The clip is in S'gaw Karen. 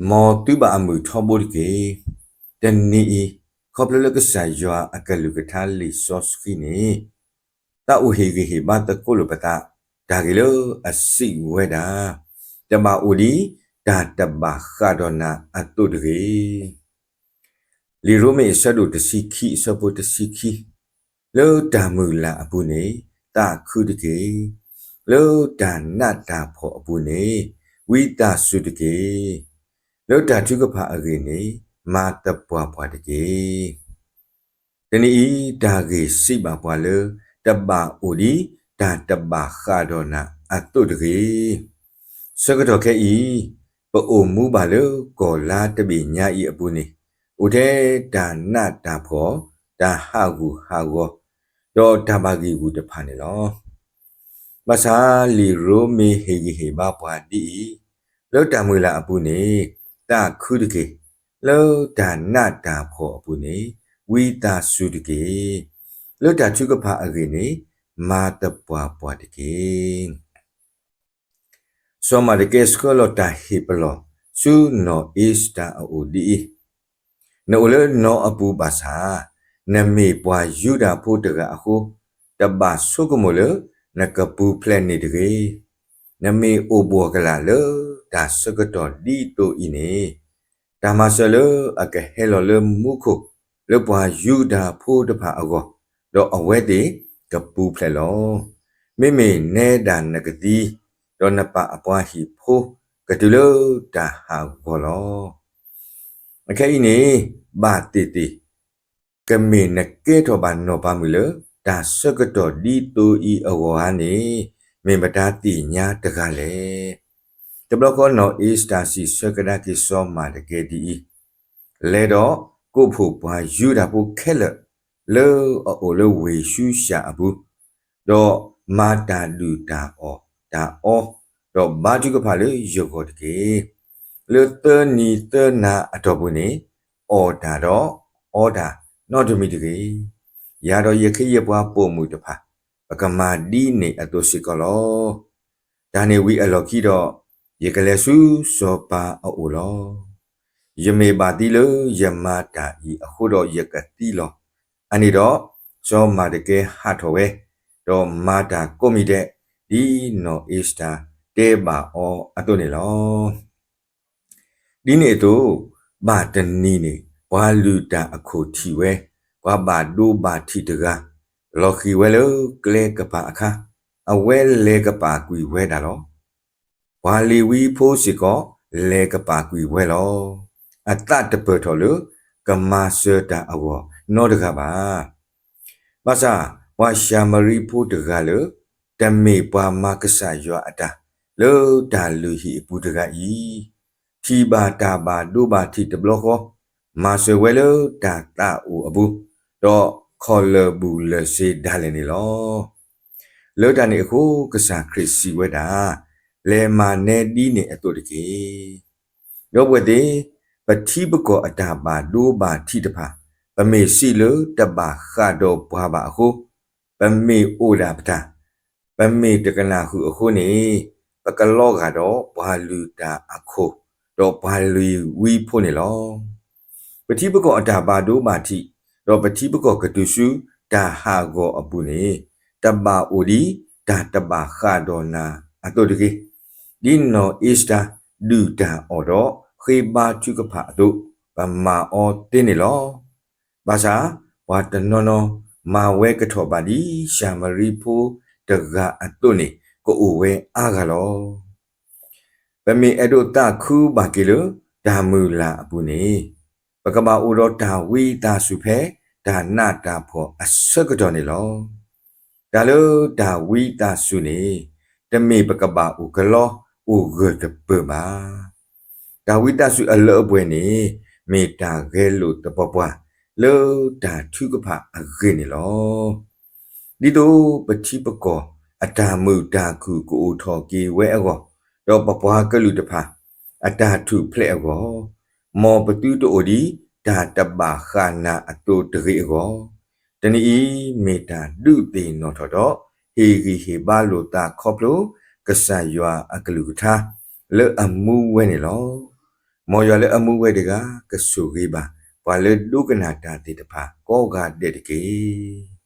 မ်သုဘၣ်အမုာ်ထီဘိတက့ၢ်. တနံၤအံၤ, ခီဖျိလၢကစၢ်ယွၤအကလုၢ်ကထါလံာ်စီဆှံန့ၣ် သးအိၣ်ဟ့ၣ်ဂံၢ်ဟ့ၣ်ဘါသကိးလိာ်ပသး, တၢ်ဂ့ၢ်လၢအစံးဝဲဒၣ်, တဘၣ်အိၣ်ဒံးတၢ်တဘၣ်ဃးဒီးနၤအသိးတဂ့ၤ. လံာ်ရိမ့ၤအဆၢဒိၣ်တဆံခံ အဆၢဖိတဆံခံ, လၢတၢ်မုၢ်လၢ်အပူၤန့ၣ် သးခုတက့ၢ်. လၢတၢ်နးတၢ်ဖှီၣ်အပူၤန့ၣ် ဝံသးစူၤတက့ၢ်. လၢတၢ်ထုကဖၣ်အဂ့ၢ်န့ၣ် မၤသပှၢ်ပှၢ်တက့ၢ်. တနံၤအံၤ တၢ်ဂ့ၢ်စံးဘၣ်ပှၤလၢ တဘၣ်အိၣ်ဒံးတၢ်တဘၣ်ဃးဒီးနၤအသိးတဂ့ၤ. ဆၢကတီၢ်ခဲအံၤ ပအိၣ်မူဘၣ်လၢကီၢ်လါတဘ့ၣ်ညါအံၤအပူၤန့ၣ် အိၣ်ထဲတၢ်နးတၢ်ဖှီၣ်, တၢ်ဟးဂူာ်ဟးဂီၤ, ဒီးတၢ်ဘၣ်ဂံၢ်ဂူာ်တဖၣ်န့ၣ်လီၤ. ဘၣ်ဆၣ်လံာ်ရိမ့ၤဟ့ၣ်ဂံၢ်ဟ့ၣ်ဘါပှၤဒ်အံၤ, လၢတၢ်မုၢ်လၢ်အပူၤန့ၣ် သးခုတက့ၢ်. လၢတၢ်နးတၢ်ဖှီၣ်အပူၤန့ၣ် ဝံသးစူၤတက့ၢ်. လၢတၢ်ထုကဖၣ်အဂ့ၢ်န့ၣ် မၤသပှၢ်ပှၢ်တက့ၢ်. စီၤမၤဒကဲဆှၢလီၤတၢ်ဟ့ၣ်ပလီၢ်ဆူနီၢ်အ့ၤစတၢၤအအိၣ်ဒ်အံၤ, နအိၣ်လၢနီၢ်အပူၤဘၣ်ဆၣ်, နမ့ၢ်ပှၤယူဒၤဖိတဂၤအဃိ, တဘၣ်ဆိကမိၣ်လၢနကပူၤဖျဲးန့ၣ်တဂ့ၤ. နမ့ၢ်အိၣ်ဘှီၣ်ကလာ်လၢတၢ်ဆၢကတီၢ်ဒ်သိးအံၤန့ၣ်, တၢ်မၤစၢၤလၢအကဟဲလီၤလၢမူခိၣ်လၢပှၤယူဒၤဖိတဖၣ်အဂီၢ်, ဒီးအဝဲသ့ၣ်ကပူၤဖျဲးလီၤ. မ့မ့ၢ်နဲဒၣ်နကသံ, ဒီးနပၢ်အပှၤဟံၣ်ဖိကတုၤလၢတၢ်ဟးဂီၤလီၤ. အခဲအံၤန့ၣ်, ဘၣ်သ့ၣ်သ့ၣ်, ကမ့ၢ်နကဲထီၣ်ဘၣ်နီၢ်ပၤမုၣ်လၢတၢ်ဆၢကတီၢ်ဒ်သိးအံၤအဂီၢ်ဧါန့ၣ်, မ့ၢ်မတၤသ့ၣ်ညါတဂၤလဲၣ်. တဘျီဃီနီၢ်အ့ၤစတၢၤစံးဆၢကဒါက့ၤစီၤမၤဒကဲဒ်အံၤ, လဲၤဒီးကိးဖှိၣ်ပှၤယူဒၤဖိခဲလၢာ်လၢအအိၣ်လၢဝ့ၢ်ၡူၡၣ်အပူၤ, ဒီးမၤတၢ်ဒုၣ်တၢ်အီၣ်တၢ်အီ, ဒီးဘါထုကဖၣ်လၢယဂီၢ်တက့ၢ်. လၢသၢနံၤသၢနၤအတီၢ်ပူၤန့ၣ်, အီၣ်တၢ်ဒီးအီတၢ်နီတမံၤတဂ့ၤ. ယၤဒီးယခ့ယပှၤပိာ်မုၣ်တဖၣ်, ပကမၤဒ်န့ၣ်အသိးစ့ၢ်ကီးလီၤ. တၢ်န့ၣ်ဝံၤအလီၢ်ခံဒီး, ယကလဲၤဆူစီၤပၤအအိၣ်လီၤ. ယမ့ၢ်ဘၣ်သံလၢယမၤတၢ်အံၤအဃိဒီးယကသံလီၤ. အန့ၣ်ဒီး, စီၤမၤဒကဲဟးထီၣ်ဝဲ, ဒီးမၤတၢ်ကိးမံၤဒဲး, ဒ်နီၢ်အ့ၤစတၢၤတဲဘၣ်အီၤအသိးန့ၣ်လီၤ. ဒ်န့ၣ်အသိး, ဘၣ်တနံၤန့ၣ် ပှၤလုၢ်တၢ်အခိၣ်ထံၣ်ဝဲ, ပှၤဘၣ်ဒိဘၣ်ထံးတဂၤ, လီၤဃံၤဝဲလၢကျဲကပၤအခါ, အဝဲလဲၤကပာ်ကွံာ်ဝဲဒၣ်လီၤ. ပှၤလ့ၤဝံဖိစ့ၢ်ကီးလဲၤကပာ်ကွံာ်ဝဲလီၤ. အသးတပၢၢ်ထီၣ်လၢကမၤစၢၤတၢ်အဂီၢ်နီတဂၤဘၣ်. ဘၣ်ဆၣ်, ပှၤၡၤမရံဖိတဂၤလၢ တမ့ၢ်ပှၤမၤကစၢ်ယွၤအတၢ်လၢတၢ်လုၢ်ဟံၣ်အပူၤတဂၤအံၤ, ထံၣ်ဘၣ်တၢ်ဘၣ်ဒိဘၣ်ထံးတဘျီဃီ, မၤစၢၤဝဲလၢတၢ်သးအိၣ်အပူၤ, ဒီးခီၣ်လၢာ်ဘူၣ်လၢာ်စ့ဒၣ်လဲာ်န့ၣ်လီၤ. လၢတၢ်န့ၣ်အဃိကစၢ်ခရံာ်စံးဝဲဒၣ်, လဲၤမၤနဲဒ်န့ၣ်အသိးတက့ၢ်. ဒီပုၢ်ဝဲၢ်သ့ၣ်, ပထံပကီၢ်အတၢ်ဘၣ်ဒိဘၣ်ထံးတဖၣ်, ပမ့ၢ်စံးလၢတဘၣ်ဃးဒီးပှၤဘၣ်အဃိ, ပမ့ၢ်အိၣ်ဒၣ်ပတၢ်, ပမ့ၢ်တကနၣ်ဃုာ်အဃိန့ၣ်, ပကလီၤဂာ်ဒီးပှၤလုၢ်တၢ်အခိၣ်, ဒီးပှၤလ့ၤဝံဖိန့ၣ်လီၤ. ပထံပကီၢ်အတၢ်ဘၣ်ဒိဘၣ်ထံး, ဒီးပထံပကီၢ်ကတုၤဆူတၢ်ဟးဂီၤအပူၤန့ၣ်, တဘၣ်အိၣ်ဒံးတၢ်တဘၣ်ဃးဒီးနၤအသိးတဂ့ၤ. ဒ်နီၢ်အ့ၤစတၢၤဒုၣ်တၢ်အီၣ်ဒီးဃ့ဘါထုကဖၣ်အသိး, ပမၤအီၤသ့န့ၣ်လီၤ. ဘၣ်ဆၣ်, ပှၤတနီၤနီၤမၤဝဲကထီၣ်ဘၣ်ဒ်ၡၤမရံဖိတဂၤအသိးန့ၣ်ကအိၣ်ဝဲအါဂၤလီၤ. ပမ့ၢ်အဲၣ်ဒိးသးခုဘၣ်က့ၤလၢတၢ်မုၢ်လၢ်အပူၤန့ၣ်, ပကဘၣ်အိၣ်ဒီးတၢ်ဝံသးစူၤဖဲတၢ်နးတၢ်ဖှီၣ်အဆၢကတီၢ်န့ၣ်လီၤ. တၢ်လၢတၢ်ဝံသးစူၤန့ၣ်, တမ့ၢ်ပကဘၣ်အိၣ်ကလီအိၣ်ဂၢၢ်တပၢၢ်ဘၣ်. တၢ်ဝံသးစူၤအလၢအပှဲၤန့ၣ်, မ့ၢ်တၢ်ဂဲၤလိာ်သပှၢ်ပှၢ်လၢတၢ်ထုကဖၣ်အဂ့ၢ်န့ၣ်လီၤ. ဒ်သိးပထံပကီၢ်အတၢ်မုာ်တၢ်ခုၣ်ကအိၣ်ထီၣ်က့ၤဝဲအဂီၢ်, ဒီးပပှၤကလုာ်တဖၣ်အတၢ်ထူၣ်ဖျဲးအဂီၢ်, မ်ပသုတအိၣ်ဒံးတၢ်တဘၣ်ဃးနၤအသိးတဂ့ၤအဂီၢ်, တနံၤအံၤမ့ၢ်တၢ်ဒုးသ့ၣ်နီၣ်ထီၣ်ဒီးဟ့ၣ်ဂံၢ်ဟ့ၣ်ဘါလိာ်သးခီဖျိကစၢ်ယွၤအကလုၢ်ကထါလၢအမူဝဲန့ၣ်လီၤ. မ်ယွၤလၢအမူဝဲတဂၤ ကဆိၣ်ဂ့ၤဘၣ် ပှၤလၢဒိကနၣ်တၢ်သ့ၣ်တဖၣ် ကိးဂၤဒဲးတက့ၢ်.